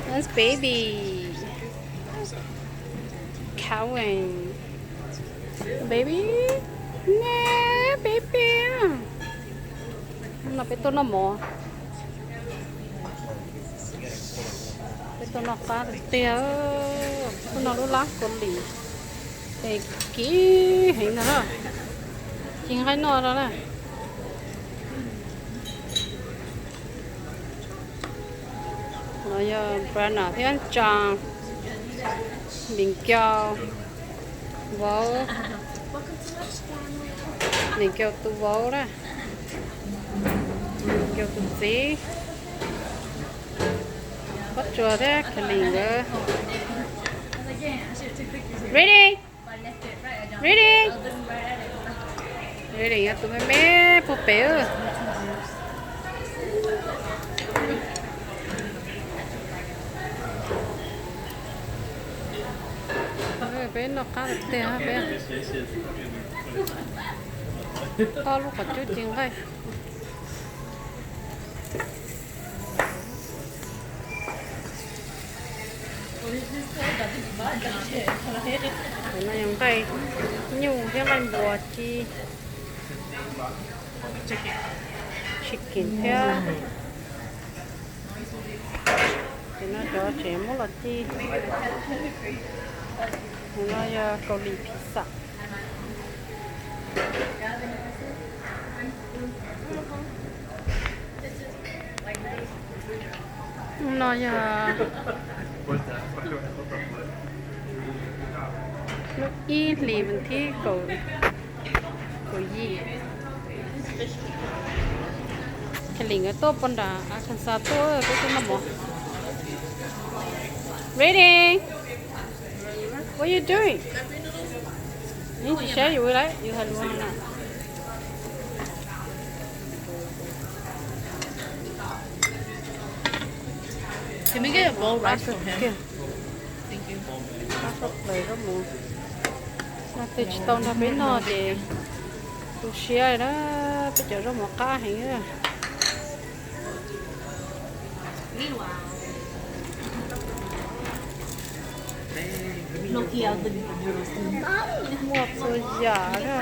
That's baby. Cowan. Baby. Nah, baby. No peb tuaj noj mov. Peb tuaj noj qab tiag tiag. Tuaj noj lub lab Kaus Lim. Es kim heev no na. Ci nqaij noj no na. No yog Brianna thiab John, Lim Kiau, vauv, Lim Kiau tus vauv na, Lim Kiau tus txiv, Pob Tsuas thiab Kaus Lim nkawd. Ready? Ready? Ready, yog tus me me puag pem. Peb noj qab tiag peb. Ob lub qhov cub ci nqaij. Tus no yog nqaij nyuj thiab nqaij npua ci, chicken thiab. Ces no cov tseem muab los ci. Tus no yog Kaus Lim pizza. No yog lub ib hlis vas thib kaum yim. Kaus Lim nkawd tuaj puag nram Arkansas tuaj, peb tuaj noj mov. Ready? What you doing? Yeej tsis saib yus li, yus hais lus no na. Can we get a bowl of rice for him? Thank you. Pab sab plaws zaub mov. Noj twg tsis tau nrog peb noj ces tu siab na, peb cov zaub mov qab heev. Muaj txhua yam na.